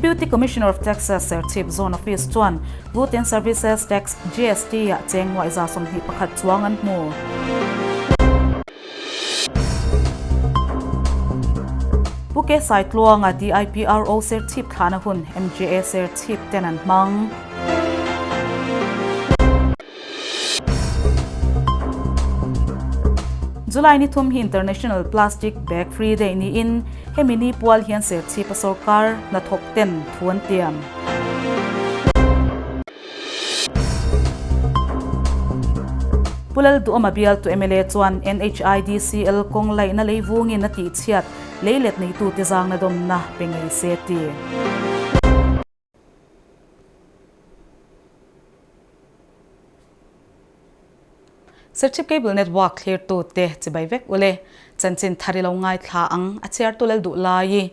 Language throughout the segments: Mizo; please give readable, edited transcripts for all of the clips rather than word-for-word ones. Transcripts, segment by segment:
Deputy Commissioner of Taxes Serchhip Zone Office chuan Goods and Services Tax, GST, ah cheng nuaih 21 chuang an hmu. Pu Ke Saitluanga DIPRO Serchhip thlahna hun MJA Serchhip ten an hmang. July ni thum hi International Plastic Bag Free Day niin hemi ni pual hian Serchhipa sorkar hnathawk ten thu an tiam. Pu Lalduhawma bialtu mla chuan NHIDCL kawng laihna leivungin a tihchhiat leilet neitute zangna dawmna pe ngei se ti. Serchhip Cable Network thlirtute chibai vek ule. Chanchin thar i lo ngaithla ang a chhiartu lal duh lai.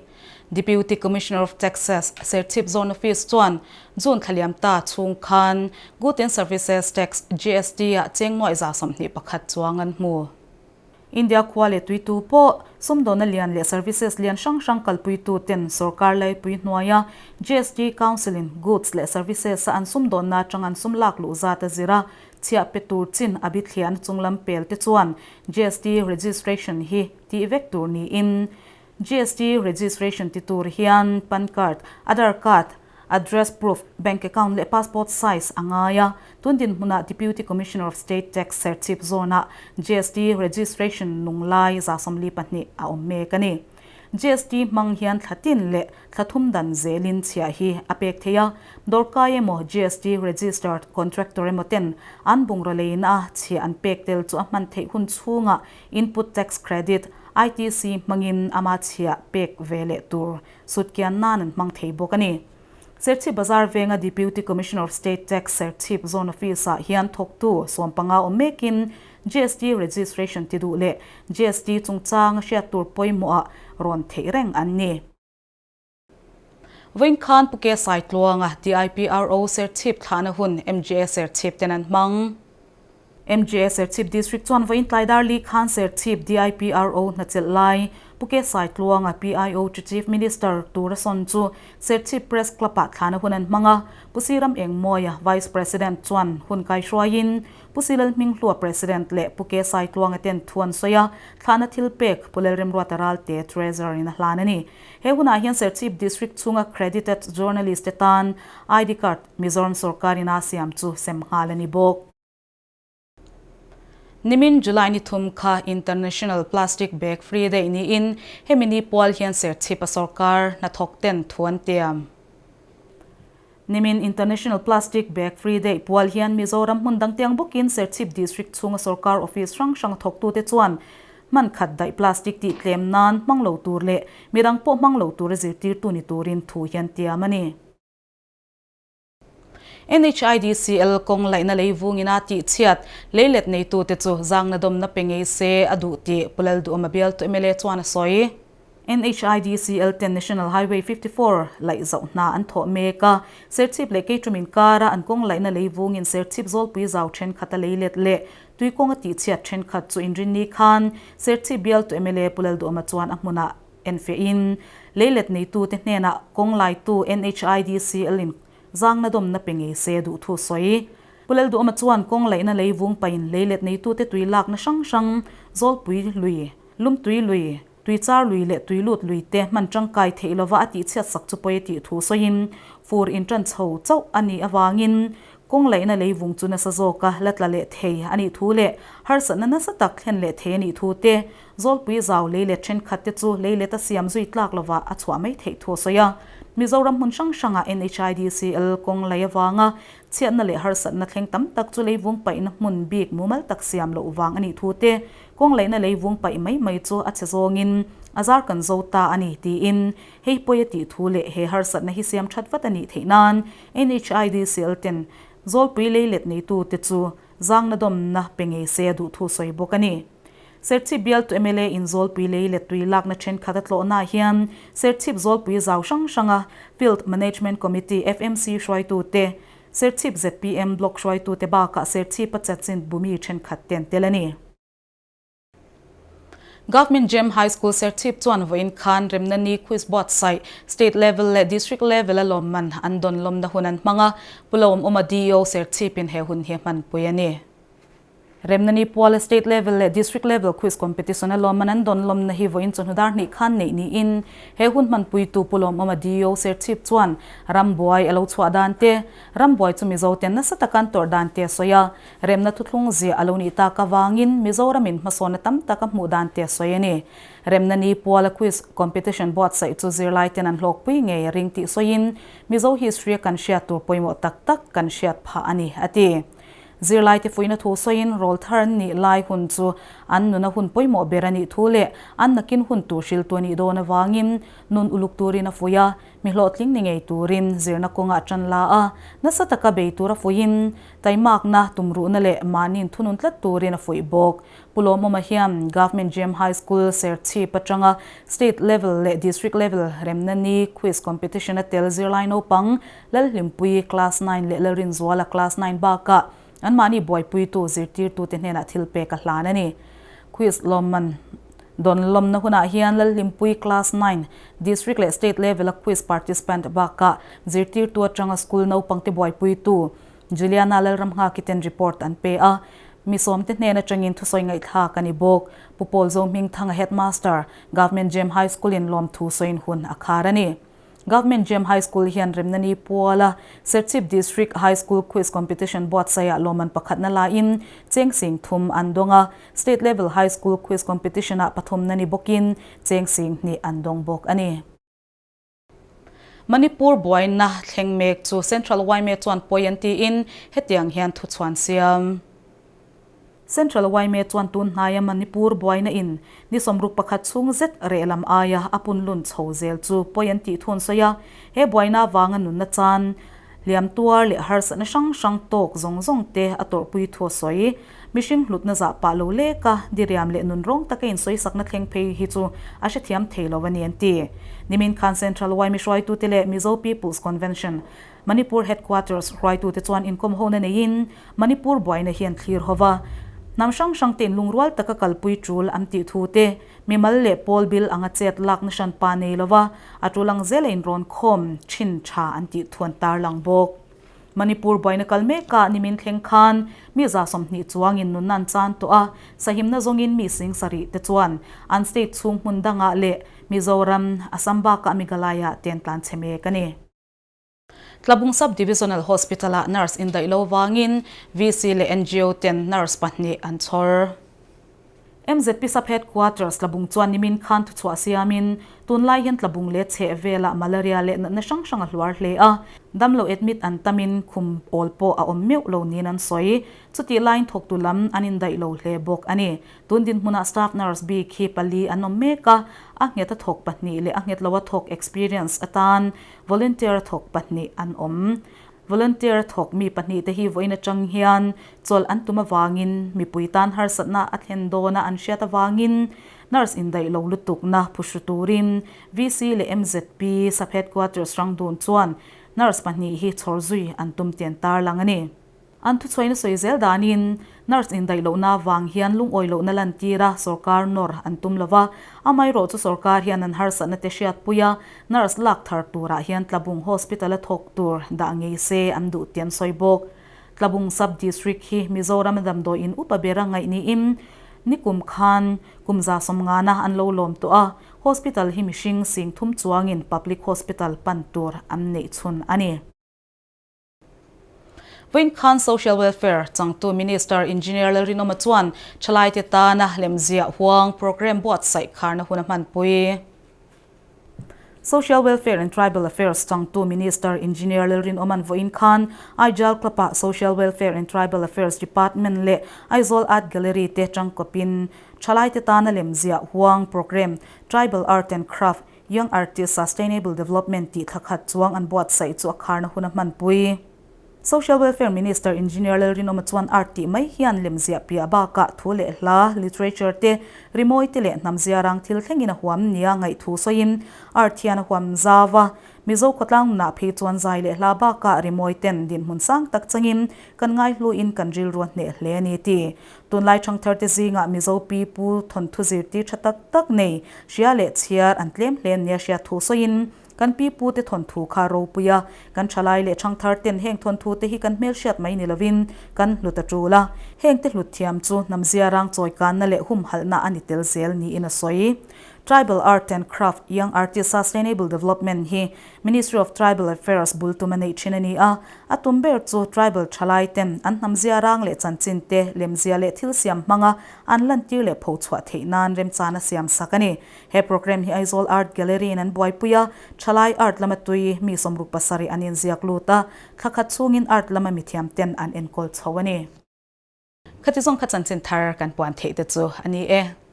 Deputy Commissioner of Taxes, Serchhip Zone Office chuan June thla liam ta chhung khan Goods and Services Tax, GST, ah cheng nuaih 21 chuang an hmu. India khua leh tuitu pawh sumdawna lian leh services lian hrang hrang kalpuitu ten sorkar laipui hnuaia GST Council in goods leh services a an sumdawnna atang an sum lak luh zat a zir a, chhiah pe tur chin a bithliahna chunglam pel te chuan GST registration hi tih vek tur niin GST registration ti tur hian pan card, Aadhaar card, Address proof, bank account leh passport size a ngai a. Tun dinhmunah Deputy Commissioner of State Tax Serchhip Zone-ah GST registration nung lai 42 a awm mek a ni. GST hmang hian thla tin leh thla thum dan zelin chhiah hi a pek thei a. Dawrkai emaw GST registered contractor emaw ten an bungraw leina a chhiah an pek tel chu a hman theih hun chhungah Input Tax Credit, ITC, hmangin ama chhiah pek ve leh tur Sutkian nan an hmang thei bawk a ni. Serchhip Bazar venga Deputy Commissioner of State Tax Serchhip Zone Office-ah hian thawktu 15 awm mekin GST registration ti duh leh GST chungchang hriat tur pawimawhah rawn theih reng an ni. Vawiin khan Pu Ke Saitluanga DIPRO Serchhip thlahna hun MJA Serchhip ten an hmang. MJA Serchhip District chuan vawiin tlai dar li khan Serchhip DIPRO hnachelh lai Pu Ke Saitluanga PIO chu Chief Minister tura sawn chu Serchhip Press Club-ah thlahna hun an hmang a, Pu Siram Engmawia Vice President chuan hun kaihruaiin Pu Silalhminghlua President leh Pu Ke Saitluanga ten thu an sawi a, thlahna thil pek Pu Lalremruata Ralte Treasurer in a hlan a ni. He hunah hian Serchhip District chhunga Accredited Journalist te tan ID Card Mizoram sorkarin a siam chu sem nghal a ni bawk. Nimin July ni thum kha International Plastic Bag Free Day niin hemi ni pual hian Serchhip a sorkar hnathawk ten thu an tiam. Nimin International Plastic Bag Free Day pual hian Mizoram hmun dang tiang bawkin Serchhip District chhunga sorkar office hrang hrang thawktute chuan hman khat daih plastic tih tlem nan hmang lo tur leh midang pawh hmang lo tura zirtirtu ni turin thu hian tiam a ni. NHIDCL kawng laihna lei vungin a tihchhiat leilet neitute chu zangna dawmna pe ngei se a duh tih Pu Lalduhawma bialtu mla chuan a sawi. NHIDCL ten National Highway 54 laih zauh hna an thawh mek a, Serchhip leh Keiṭum inkara an kawng laihna lei vungin Serchhip Zawlpui zau ṭhenkhat a leilet leh tuikawng a tihchhiat ṭhenkhat chu inrinni khan Serchhip bialtu mla Pu Lalduhawma chuan a hmunah enfiahin leilet neitute hnenah kawng laitu NHIDCL in zangna dawmna pe ngei se duh thu sawi. Pu Lalduhawma chuan kawng laihna lei vung pain leilet neitute tui lakna hrang hrang Zawlpui lui, Lumtui lui, Tuichar lui leh Tuilut lui te hman tangkai theih lova a tihchhiat sak chu pawi a tih thu sawiin fur intan chho chauh a nih avangin kawng laihna leivung chu nasa zawka la tla leh thei a nih thu leh harsatna nasa tak thlen leh thei a nih thu te Zawlpui zau leilet thenkhat te chu leilet a siam zui tlak lova a chhuah mai theih thu a sawi a. Mizoram hmun hrang hrangah NHIDCL kawng lei avanga chhiatna leh harsatna thleng tam tak chu leivung paihna hmun bik mumal tak siam loh vang a nih thu te Kawng laihna leivung paih mai mai chu a che zawngin a zar kan zo ta a ni tiin hei pawi a tih thu leh he harsatna hi siam that vat a nih theih nan NHIDCL ten Zawlpui leilet neitute chu zangna dawmna pe ngei se a duh thu sawi bawk a ni. Serchhip bialtu mla in Zawlpui leilet tui lakna thenkhat a tlawhnaah hian Serchhip Zawlpui zau hrang hranga Field Management Committee, FMC, hruaitute, Serchhip zpm Block hruaitute bakah Serchhipa chanchin bumi thenkhat te an tel a ni. Government Gem High School Serchhip chuan vawiin khan Remna Ni Quiz buatsaih State Level leh District Level a lawmman an dawn lawmna hun an hmang a, Pu Lawmawma DEO Serchhipin he hun hi a hmanpui a ni. Remna Ni puala State Level leh District Level Quiz Competition a lawmman an dawn lawmna hi vawiin chawhnu dar hnih khan neih niin he hun hmanpuitu Pu Lawmawma DEO Serchhip chuan rambuai a lo chhuah dan te, rambuai chu Mizo ten nasa taka an tawrh dan te a sawi a. Remna thuthlung ziah a lo nih tak avangin Mizoramin hmasawnna tam tak a hmuh dan te a sawi a ni. Remna ni puala quiz competition buatsaih chu zirlai ten an hlawkpui ngei a ring tih sawiin Mizo history a kan hriat tur pawimawh tak tak kan hriat phah a ni, a ti. Zirlai te fuihna thu sawiin rawl thar an nih lai hun chu an nuna hun pawimawh ber a nih thu leh an nakin hun tur hriltu a nih dawn avangin nun uluk turin a fuih a, Mi hlawhtling ni ngei turin zirna kawngah tan la a, nasa taka bei tura fuihin, taimakna, tumruhna leh mahniin thunun tlat turin a fuih bawk. Pu Lawmawma hian Government GM High School, Serchhip atanga State Level leh District Level remna ni Quiz Competition a tel zirlai naupang Lalhlimpuii Class Nine leh Lalrinzuala Class Nine bakah anmahni buaipuitu zirtirtute hnenah thil pek a hlan a ni. Quiz lawmman Dawn lawmna hunah hian Lalhlimpui Class Nine, District leh State level a quiz participant bakah zirtirtu atanga school naupangte buaipuitu Juliana Lalramnghaki ten report an pe a. Mi sawmte hnen atangin thusawi ngaihthlak a ni bawk. Pu Paul Zohmingthanga Headmaster, Government Gem High School in lawmthu sawiin hun a khar a ni. Government Gem High School hian remna ni puala Serchhip District High School Quiz Competition buatsaihah lawmman pakhatna laiin cheng sing thum an dawng a, State Level High School Quiz Competition-ah pathumna ni bawkin cheng sing hnih an dawng bawk a ni. Manipur buaina thleng mek chu Central yma chuan pawi an tiin hetiang hian thuchhuan siam. Central yma chuan tun hnaia Manipur buaina in ni 61 chhung zet reh lam aia a punlun chho zel chu pawi an tih thun sawi a, he buaina avanga nunna chan hliam tuar leh harsatna hrang hrang tawk zawng zawng te a tawrhpui thu a sawi. Mihring hlutna zah pah lo leka diriam leh nun rawng taka insawisakna thleng phei hi chu a hrethiam thei lo a ni an ti. Nimin khan Central yma hruaitute leh Mizo People's Convention Manipur Headquarters hruaitute chuan inkawm hona neiin Manipur buaina hi an thlir ho va, hnam hrang hrang te'n lungrual taka kalpui tul an tih thu te, mimal leh pawl bil anga chet lakna hran pa nei lova a tul ang zela inrawn khawm thin tha an tih thu an tarlang bawk. Manipur buaina kal mekah nimin thleng khan mi 20 chuangin nunna an chan tawh a, sahimna zawngin mi 70,000 te chuan an state chhung hmun dangah leh Mizoram, Assam bakah Meghalaya te an tlanchhe mek a ni. Tlabung Sub-Divisional Hospital-ah nurse indaih lo vangin VC leh ngo ten nurse pahnih an chhawr. MZP Sub Headquarters Tlabung chuan nimin khan thuchhuah siamin tunlai hian Tlabung leh chheh velah malaria leh natna hrang hrang a hluar hle a, damlo admit an tamin khum awl pawh a awm meuh lo niin an sawi. Chutih laiin thawktu lam an indaih lo hle bawk a ni. Tun dinhmunah staff nurse bik hi pali an awm mek a, a nghet a thawk pahnih leh a nghet lo a thawk experience atan Volunteer thawk pahnih an awm. Volunteer thawk mi pahnih te hi vawiin atang hian chawlh an tum avangin mipui tan harsatna a thlen dawna an hriat avangin nurse indaih lo lutukna phuhru turin VC leh MZP Sub Headquarters Rangdun chuan nurse pahnih hi chhawr zui an tum tih an tarlang a ni. An thuchhuaina sawi zel danin, nurse indaih lohna vang hian lungawi lohna lantir a sorkar nawr an tum lo va, amaherawh chu sorkar hian an harsatna te hriatpui a, nurse lak thar turah hian Tlabung Hospital a thawk tur dah ngei se an duh tih an sawi bawk. Tlabung Sub-District hi Mizoram damdawi in upa bera ngaih niin nikum khan kum 150 an lo lawm tawh a, hospital hi mihring 3000 chuangin public hospital pan tur an neih chhun a ni. Vawiin khan Social Welfare changtu Minister Engineer Lalrinawma chuan thalaite tana lemziah huang programme buatsaih kharna hun a hmanpui. Social Welfare and Tribal Affairs changtu Minister Engineer Lalrinawma'n vawiin khan Aijal Club-ah Social Welfare and Tribal Affairs Department leh Aizawl Art Gallery te tangkawpin thalaite tana lemziah huang programme Tribal Art and Craft Young Artist Sustainable Development tih thla khat chuang an buatsaih chu a kharna hun a hmanpui. Social Welfare Minister Engineer Lalrinawma chuan art tih mai hian lemziah piah bakah thu leh hla, literature te, rimawi te leh hnam ziarang thil thlengin a huam nia ngaihthu sawiin art hian a huam zau a. Mizo khawtlang nunah phei chuan zai leh hla bakah rimawi ten dinhmun sang tak changin kan ngaihluin kan rilru a hneh hle a ni ti. Tunlai thangthar te zingah Mizo pi pu thawnthu zirtir tha tak tak nei hria leh chhiar an tlem hle nia hriat thu sawiin kan pi pu te thawnthu kha ropui a, kan thalai leh thangthar ten heng thawnthu te hi kan hmelhriat mai ni lovin kan hlut a tul a, heng te hlut thiam chu hnam ziarang chawikanna leh humhalhna a ni tel zel niin a sawi. Tribal Art and Craft Young Artist Sustainable Development hi Ministry of Tribal Affairs bul tum a neih thin a ni a, a tum ber chu tribal thalai ten an hnam zia rang leh chanchin te, lemzia leh thil siam hmanga an lantir leh pho chhuah theih nan remchan a siam sak a ni. He programme hi Aizawl Art Gallery in an buaipui a, thalai art lama tui mi 67 an inziak lut a, thla khat chhungin art lama mithiam ten an enkawl chho a ni. Khati zawng kha chanchin thar kan puan theih te chu a ni e.